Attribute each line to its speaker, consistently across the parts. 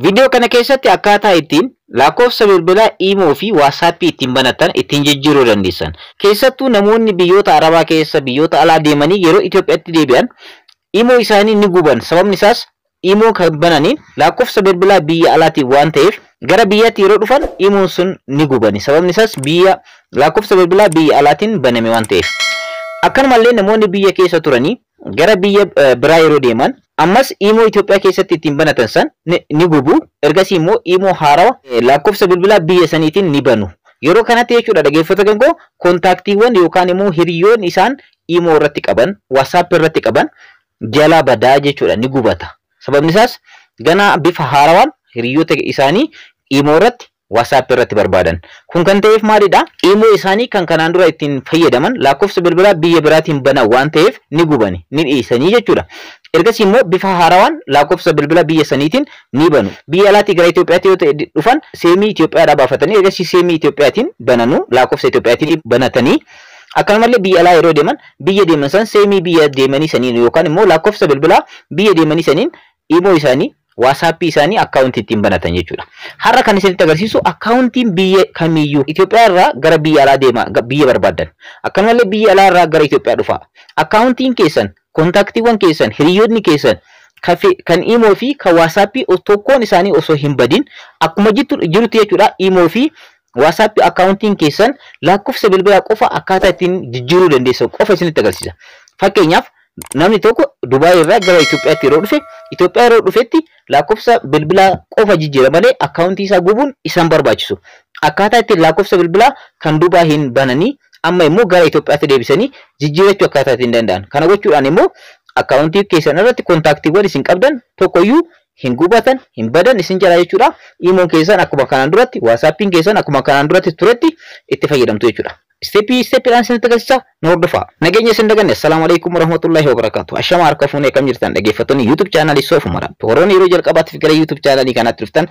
Speaker 1: Viidiyoo kana keessatti akkaataa ittiin lakkoofsa bilbilaa Imoo fi WhatsAppii ittiin banatan ittiin jijjiiruu dandeessan. Keessattuu namoonni biyyoota Arabaa keessa, biyyoota alaa deemanii yeroo Itoophiyaatti deebi'an Imoo isaanii ni guban. Sababni isaas Imoo kan bananii lakkoofsa bilbilaa biyya alaatiin waan ta'eef, gara biyyaatti yeroo dhufan Imoon sun ni gubani. Sababni isaas biyya lakkoofsa bilbilaa biyya alaatiin baname waan ta'eef. Akkanumallee namoonni biyya keessa turanii gara biyya biraa yeroo deeman ammas Imoo Itoophiyaa keessatti ittiin banatan san ni gubu. Ergasii immoo Imoo haarawa lakkoofsa bilbilaa biyya saniitiin ni banu. Yeroo kanatti jechuudha, dhaggeeffattoota koo, kontaaktiiwwan yookaan immoo hiriyoon isaan Imoo irratti qaban, WhatsApp irratti qaban jalaa badaa jechuudha, ni gubata. Sababni isaas ganaa bifa haarawaan hiriyoota isaanii Imoo irratti, WhatsApp irratti barbaadan. Kun kan ta'eef maalidha? Imoo isaanii kan kanaan dura ittiin fayyadaman lakkoofsa bilbilaa biyya biraatiin banan waan ta'eef ni gubani, ni dhiisanii jechuudha. Ergasii immoo bifa haarawaan lakkoofsa bilbilaa biyya saniitiin ni banu. Biyya alaatii gara Itoophiyaatti yoo ta'e dhufan, seemii Itoophiyaadhaa baafatanii ergasii seemii Itoophiyaatiin bananu, lakkoofsa Itoophiyaatiin banatanii. Akkanumallee biyya alaa yeroo deeman, biyya deeman san seemii biyya deemanii saniin yookaan immoo lakkoofsa bilbilaa biyya deemanii saniin Imoo isaanii, WhatsAppii isaanii akkaawuntii ittiin banatan jechuudha. Har'a kan isinitti agarsiisu akkaawuntiin biyya kamiyyuu Itoophiyaa irraa gara biyya alaa deema biyya barbaaddan. Akkanumallee biyya alaa irraa gara Itoophiyaa dhufa. Akkaawuntiin keessan, kontaaktiiwwan keessan, hiriyoonni keessan kan Imoo fi kan WhatsAppii tokkoon isaanii osoo hin badin akkuma jirutti jechuudha, Imoo fi WhatsAppii akkaawuntiin keessan lakkoofsa bilbilaa qofa akkaataa ittiin jijjiiruu dandeessan qofa isinitti agarsiisa. Fakkeenyaaf, namni tokko Dubaay irraa gara Itoophiyaatti yeroo dhufe, Itoophiyaa yeroo dhufetti lakkoofsa bilbilaa qofa jijjiira malee akkaawuntii isaa gubuun isaan barbaachisu. Akkaataa ittiin lakkoofsa bilbilaa kan Dubaayiin bananii amma immoo gara Itoophiyaatti deebisanii jijjiirachuu akkaataa ittiin danda'an. Kana gochuudhaan immoo akkaawuntii keessan irratti kontaaktiiwwan isin qabdan tokkoyyuu hin gubatan, hin badan isin jalaa jechuudha. Imoon keessan akkuma kanaan duratti, WhatsAppiin keessan akkuma kanaan duratti turetti itti fayyadamtu jechuudha. Isteeppii isteeppiidhaan isinitti agarsiisa, nu hordofaa. Nageenya isin daganne, assalaamu alaikum warahmatullahi wabarakatuh. Ashama harka fuunee, kam jirtan dhaggeeffattoonni YouTube chaanaalii Soof Mara? Warroonni yeroo jalqabaatiif gara YouTube chaanaalii kanaatti dhuftan,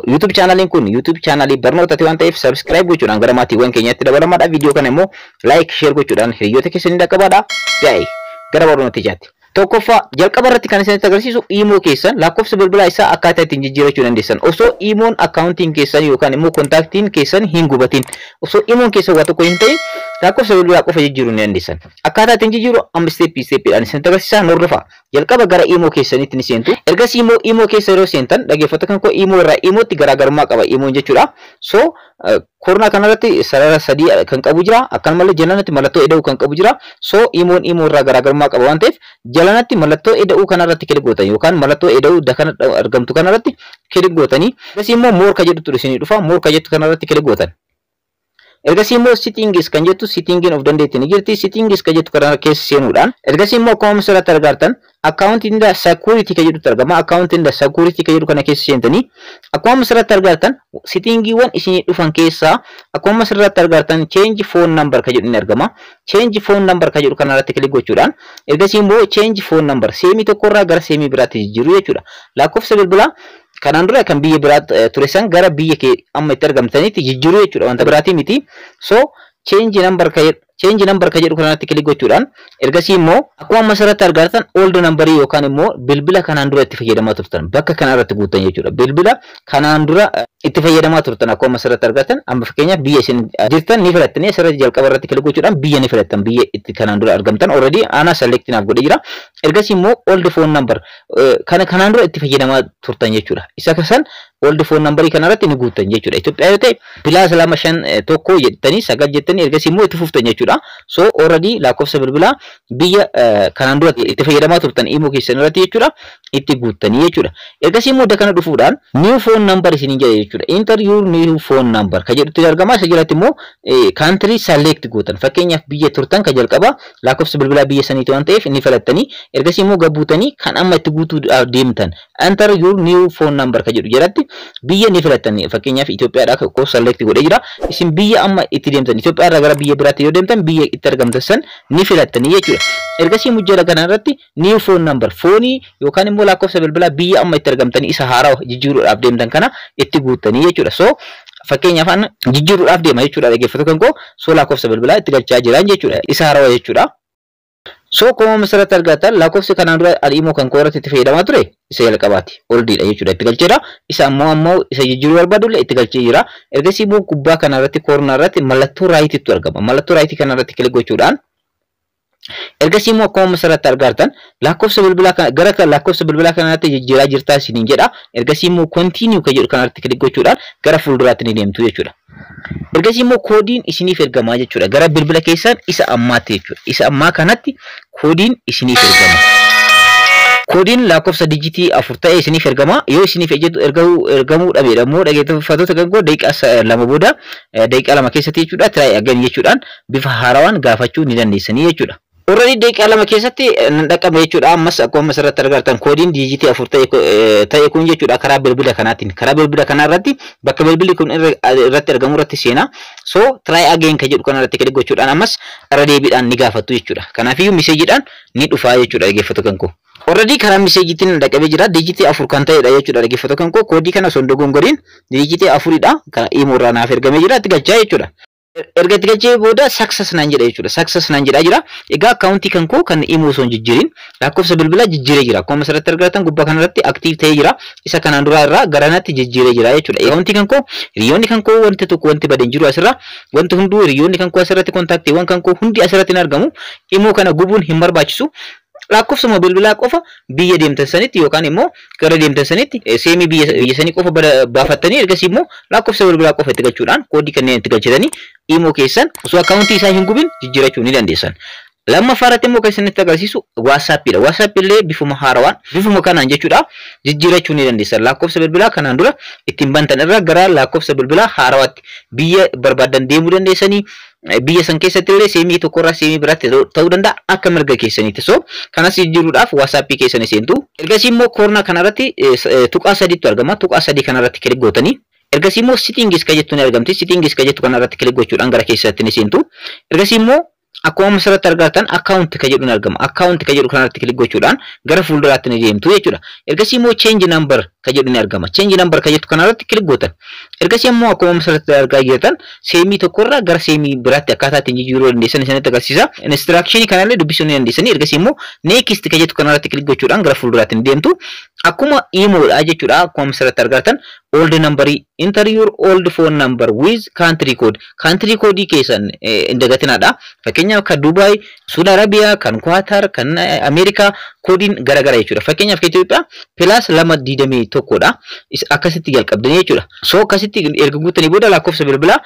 Speaker 1: YouTube chaanaaliin kun YouTube chaanaalii barnootaati waan ta'eef subscribe gochuudhaan gara maatiiwwan keenyaatti dabalamaadha. Viidiyoo kana immoo like, share gochuudhaan hiriyoota keessanii dhaqqabaadha. Daa'e gara barnootichaatti. Tokkoffaa, jalqaba irratti kan isinitti agarsiisu Imoo keessan lakkoofsa bilbilaa isaa akkaataa ittiin jijjiirachuu dandeessan. Osoo Imoon akkaawuntiin keessan yookaan immoo kontaaktiin keessan hin gubatin, osoo Imoon keessan waa tokko hin ta'in, lakkoofsa bilbilaa qofa jijjiiruu ni dandeessan. Akkaataa ittiin jijjiiru amma isteeppii isteeppiidhaan isinitti agarsiisa, nu hordofaa. Jalqaba gara Imoo keessanitti ni seentu. Ergasii immoo Imoo keessa yeroo seentan, dhaggeeffattoota kan koo, Imoo irraa Imootti garaagarummaa qaba Imoon jechuudha. So koronaa kanarratti sarara sadii kan qabu jira. Akkanumallee jalanatti mallattoo ida'uu kan qabu jira. So Imoon Imoo irraa garaagarummaa qaba waan ta'eef jalanatti mallattoo ida'uu kanarratti click gootan yookaan mallattoo ida'uu kana argamtu kanarratti click gootanii, ergasii immoo more ka jedhutu isinii dhufa. More ka jettu kanarratti click gootan. Ergasii immoo settings kan jettu, settingiin of dandeetti ni jirti. Settings kan jettu kana keessa seenuudhaan ergasii immoo akkuma asirratti argartan account and security kan jedhutu argama. Account and security kan jedhu kana keessa seentanii akkuma asirratti argartan settingiiwwan isinii dhufan keessaa akkuma asirratti argartan change phone number kan jedhu ni argama. Change phone number kan jedhu kanarratti click gochuudhaan ergasii immoo change phone number seemii tokkorraa gara seemii biraatti jijjiiruu jechuudha. Lakkoofsa bilbilaa kanaan dura kan biyya biraa ture san gara biyya kee amma itti argamtanitti jijjiiruu jechuudha, wanta biraatii miti. So change number ka jedhu kanatti click gochuudhaan ergasii immoo akkuma amma asirratti argartan old number yookaan immoo bilbila kanaan dura itti fayyadamaa turtan bakka kana irratti guutan jechuudha. Bilbila kanaan dura itti fayyadamaa turtan akkuma asirratti argartan, amma fakkeenyaaf biyya isin jirtan ni filattanii, asirratti jalqaba irratti click gochuudhaan biyya ni filattan, biyya itti kanaan dura argamtan. Already ana select naaf godhee jira. Ergasii immoo old phone number kana kanaan dura itti fayyadamaa turtan jechuudha. Isa kasan old phone number kana irratti ni guutan jechuudha. Itoophiyaa yoo ta'e +251 jettanii 9 jettanii ergasii immoo itti fuftan jechuudha. So already lakkoofsa bilbilaa biyya kanaan dura itti fayyadamaa turtan Imoo keessan irratti jechuudha itti guuttanii jechuudha. Ergasii immoo kana dhufuudhaan new phone number isiniin jedha jechuudha. Enter your new phone number ka jedhutti argama. Isa jalatti immoo country select gootan. Fakkeenyaaf, biyya turtan ka jalqaba lakkoofsa bilbilaa biyya saniiti waan ta'eef ni filattanii, ergasii immoo gabbuutanii kan amma itti guutuu deemtan enter your new phone number ka jedhu jalatti biyya ni filattanii. Fakkeenyaaf, Itoophiyaadha koo select godhee jira. Isin biyya amma itti deemtan, Itoophiyaa irraa gara biyya biraatti yoo deemtan, biyya itti argamtan san ni filattanii jechuudha. Ergasii mujjala kana irratti new phone number foonii yookaan immoo lakkoofsa bilbilaa biyya amma itti argamtanii isa haaraa jijjiiruudhaaf deemtan kana itti guuttanii jechuudha. So fakkeenyaaf an jijjiiruudhaaf deema jechuudha, dhaggeeffattoota kan koo. So lakkoofsa bilbilaa itti galchaa jiran jechuudha, isa haarawaa jechuudha. So akkuma asirratti argattan, lakkoofsi kanaan dura Imo kan koo irratti itti fayyadamaa ture isa jalqabaati. Oldiidha jechuudha, itti galcheera. Isa ammoo isa jijjiiruu barbaadullee itti galchee jira. Ergasii immoo gubbaa kanarratti, corner irratti mallattoo rightiitu argama. Mallattoo rightii kanarratti click gochuudhaan, ergasii immoo akkuma asirratti argattan lakkoofsa bilbilaa gara lakkoofsa bilbilaa kanatti jijjiiraa jirtaa isiniin jedha. Ergasii immoo continue kan jedhu kanarratti click gochuudhaan gara fuulduraatti ni deemtu jechuudha. Ergasii immoo koodiin isiniif ergamaa jechuudha. Gara bilbila keessan isa ammaatti jechuudha. Isa ammaa kanatti koodiin isiniif ergama. Koodiin lakkoofsa dijitii 4 ta'e isiniif ergama. Yoo isiniif ergamuu dhabeedha immoo, dhaggeeffattoota kan koo, daqiiqaa 2 booda, daqiiqaa 2 keessatti jechuudha, try again jechuudhaan bifa haarawaan gaafachuu ni dandeessanii jechuudha. Already daqiiqaa 2 keessatti nan dhaqqabe jechuudha. Ammas akkuma asirratti argartan koodiin dijitii 4 ta'e kun jechuudha karaa bilbila kanaatiin. Karaa bilbila kanaa irratti, bakka bilbilli kun irratti argamu irratti seenaa. So try again kan jedhu kanarratti click gochuudhaan ammas irra deebiidhaan ni gaafattu jechuudha. Kanaafiyyuu messageiidhaan ni dhufaa jechuudha, dhaggeeffattoota kan koo. Already karaa messageiitiin dhaqqabee jira. Dijitii 4 kan ta'edha jechuudha, dhaggeeffattoota kan koo. Koodii kana osoo hin dogongoriin dijitii 4dha. Kan Imo irraa naaf ergamee jira, itti galchaa jechuudha. Erga itti galchee booda success naan jedha jechuudha. Success naan jedhaa jira. Egaa akkaawuntii kan koo kan Imo osoo hin jijjiirin lakkoofsa bilbilaa jijjiiree jira. Akkuma asirratti argatan gubbaa kanarratti active ta'ee jira. Isa kanaan duraa irraa garanatti jijjiiree jira jechuudha. Akkaawuntii kan koo, hiriyoonni kan koo, wanti tokko wanti badeen jiru asirra. Wanti hunduu, hiriyoonni kan koo asirratti, contactiiwwan kan koo hundi asirratti hin argamu. Imo kana gubuun hin barbaachisu. Lakkoofsuma bilbilaa qofa biyya deemtan sanitti yookaan immoo gara deemtan sanitti SIMii biyya sanii qofa baafattanii, ergasii immoo lakkoofsa bilbilaa qofa itti galchuudhaan, koodii kanneen itti galchitanii Imo keessan osoo akkaawuntii isaa hin gubin jijjiirachuu ni dandeessan. Lammaffaa irratti immoo kan isinitti agarsiisu WhatsAppiidha. WhatsApp illee bifuma haarawaan, bifuma kanaan jechuudha, jijjiirachuu ni dandeessan. Lakkoofsa bilbilaa kanaan dura ittiin bantan irraa gara lakkoofsa bilbilaa haarawaatti biyya barbaadan deemuu dandeessanii, biyya san keessatti illee SIMii tokkorraa SIMii biraatti ta'uu danda'a akka mirga keessaniitti. So kanas jijjiiruudhaaf WhatsAppii keessanii seentu. Ergasii immoo corner kanarratti tuqaa sadiitu argama. Tuqaa sadii kanarratti click gootanii, ergasii immoo settings ka jettu ni argamti. Settings ka jettu kanarratti click gochuudhaan gara keessatti ni seentu. Ergasii immoo akkuma asirratti argatan account ka jedhu ni argama. Account ka jedhu kanarratti click gochuudhaan gara fuulduraatti ni deemtu jechuudha. Ergasii immoo change number ka jedhu ni argama. Change number ka jettu kanarratti click gootan. Ergasii immoo akkuma asirratti argaa jirtan SIMii tokkorraa gara SIMii biraatti akkaataa ittiin jijjiiruu dandeessan isinitti agarsiisa. Instruction kanallee dubbisuu ni dandeessanii. Ergasii immoo next ka jettu kanarratti click gochuudhaan gara fuulduraatti ni deemtu. Akkuma Imodha jechuudha. Akkuma asirratti argatan old number, enter your old phone number with country code. Country code keessan hin dagatinaadha. Fakkeenyaaf kan Dubaay, Saudi Arabiyaa, kan Qatar, kan Ameerikaa koodiin garagara jechuudha. Fakkeenyaaf kan Itoophiyaa +221dha. Akkasitti jalqabdanii jechuudha. So akkasitti erga guuttanii booda lakkoofsa bilbilaa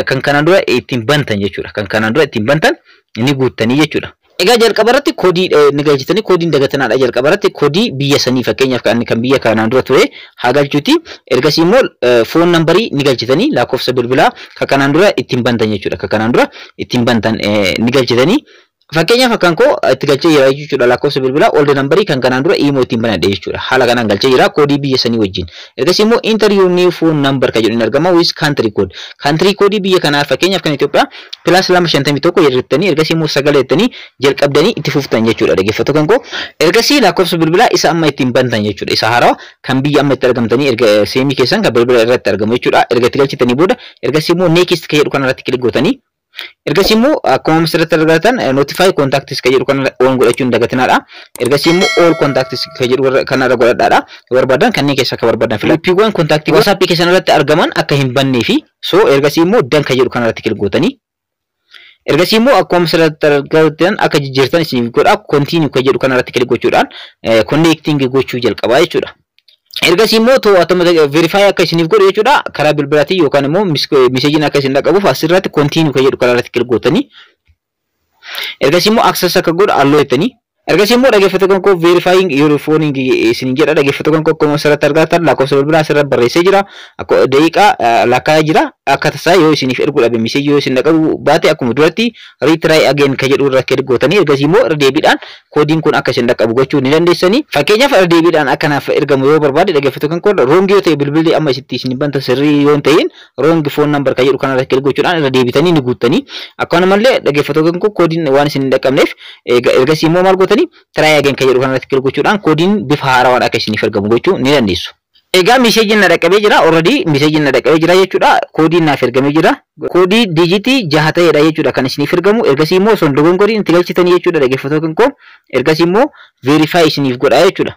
Speaker 1: kan kanaan dura ittiin bantan jechuudha. Kan kanaan dura ittiin bantan ni guuttanii jechuudha. Egaa jalqaba irratti koodii ni galchitanii, koodiin dagatanaadha. Jalqaba irratti koodii biyya sanii, fakkeenyaaf kan biyya kanaan dura ture haa galchuuti. Ergasii immoo phone numberii ni galchitanii, lakkoofsa bilbilaa kan kanaan dura ittiin bantan jechuudha. Kan kanaan dura ittiin bantan ni galchitanii. Fakkeenyaaf akkan koo itti galchee jira jechuudha, lakkoofsa bilbilaa old numberii kan kanaan dura Imo ittiin banadhe jechuudha. Haala kanaan galchee jira koodii biyya sanii wajjin. Ergasii immoo enter your new phone number kan jedhu ni argama with country code. Country code biyya kanaa, fakkeenyaaf kan Itoophiyaa +251 jettanii, ergasii immoo 9 jettanii jalqabdanii itti fuftan jechuudha, dhaggeeffattoota kan koo. Ergasii lakkoofsa bilbilaa isa amma ittiin bantan jechuudha. Isa haarawaa kan biyya amma itti argamtanii erga SIMii keessan kan bilbila irratti argamu jechuudha. Erga itti galchitanii booda ergasii immoo next kan jedhu kanarratti click gootanii, ergasii immoo akkuma asirratti argatan notify contacts kan jedhu kana on godhachuun dagatinaadha. Ergasii immoo all contacts kan jedhu kanarra godhadhaadha. Yoo barbaadan kanneen keessaa akka barbaadan filatu. Groupiiwwan contactii WhatsApp keessan irratti argaman akka hin bannee fi. So ergasii immoo done kan jedhu kanarratti click gootanii, ergasii immoo akkuma asirratti argatan akka jijjiirtan isiniif godha, continue kan jedhu kanarratti click gochuudhaan connecting gochuu jalqabaa jechuudha. Ergasii immoo to'atama verify akka isiniif godhu jechuudha, karaa bilbilaatiin yookaan immoo messageiin akka isin dhaqqabuuf asirratti continue kan jedhu kanarratti click gootanii, ergasii immoo access akka godhu allow jettanii, ergasii immoo, dhaggeeffattoota kan koo, verifying your phone isin jedha. Dhaggeeffattoota kan koo, akkuma asirratti argatan lakkoofsa bilbilaa asirratti barreessee jira, daqiiqaa lakkaa'aa jira. Akka tasaa yoo isiniif erguu dhabe, messageii yoo isin dhaqqabu baate, akkuma duratti retry again kan jedhu irra click gootanii, ergasii immoo irra deebiidhaan koodiin kun akka isin dhaqqabu gochuu ni dandeessanii. Fakkeenyaaf irra deebiidhaan akka naaf ergamu yoo barbaade, dhaggeeffattoota kan koo, wrong yoo ta'e, bilbilli amma isitti isin banta sirrii yoo hin ta'in, wrong phone number kan jedhu kanarra click gochuudhaan irra deebitanii ni guuttanii. Akkanumallee, dhaggeeffattoota kan koo, koodiin waan isin hin dhaqqabneef ergasii immoo maal gootanii, try again kan jedhu kanarratti click gochuudhaan koodiin bifa haarawaan akka isiniif ergamu gochuu ni dandeessu. Egaa messageiin na dhaqqabee jira. Already messageiin na dhaqqabee jira jechuudha. Koodiin naaf ergamee jira. Koodii digitii 6 ta'edha jechuudha kan isiniif ergamu. Ergasii immoo osoo hin dogongoriin itti galchitanii jechuudha, dhaggeeffattoota koo. Ergasii immoo verify isiniif godha jechuudha.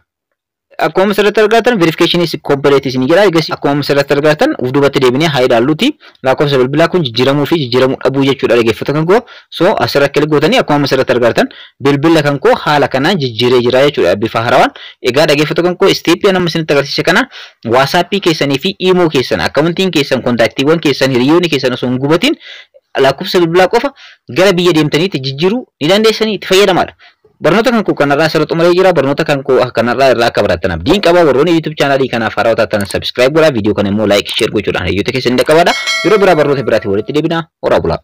Speaker 1: Akkuma asirratti argatan verification is complete isin jedha. Ergasii akkuma asirratti argatan uf duubatti deebinee haa ilaalluuti. Lakkoofsa bilbilaa kun jijjiiramuu fi jijjiiramuu dhabuu jechuudha, dhaggeeffattoota kan koo. So asirra click gootanii akkuma asirratti argatan bilbila kan koo haala kanaan jijjiiree jira jechuudha bifa haarawaan. Egaa dhaggeeffattoota kan koo, stepii nama isinitti agarsiise kana WhatsAppii keessanii fi Imo keessan, accountiin keessan, contactiiwwan keessan, hiriyoonni keessan osoo hin gubatin lakkoofsa bilbilaa qofa gara biyya deemtaniitti jijjiiruu ni dandeessanii, itti fayyadamaadha. Barnoota kan koo kanarraa asirratti xumuree jira. Barnoota kan koo kanarraa irraa akka barattan abdiin qaba. Warroonni YouTube channelii kanaaf haarawaa taatan subscribe godhaa. Viidiyoo kana immoo like, share gochuudhaan hiriyoota keessan ni dhaqqabadha. Yeroo biraa barnoota biraatiin walitti deebina. Horaa bulaa.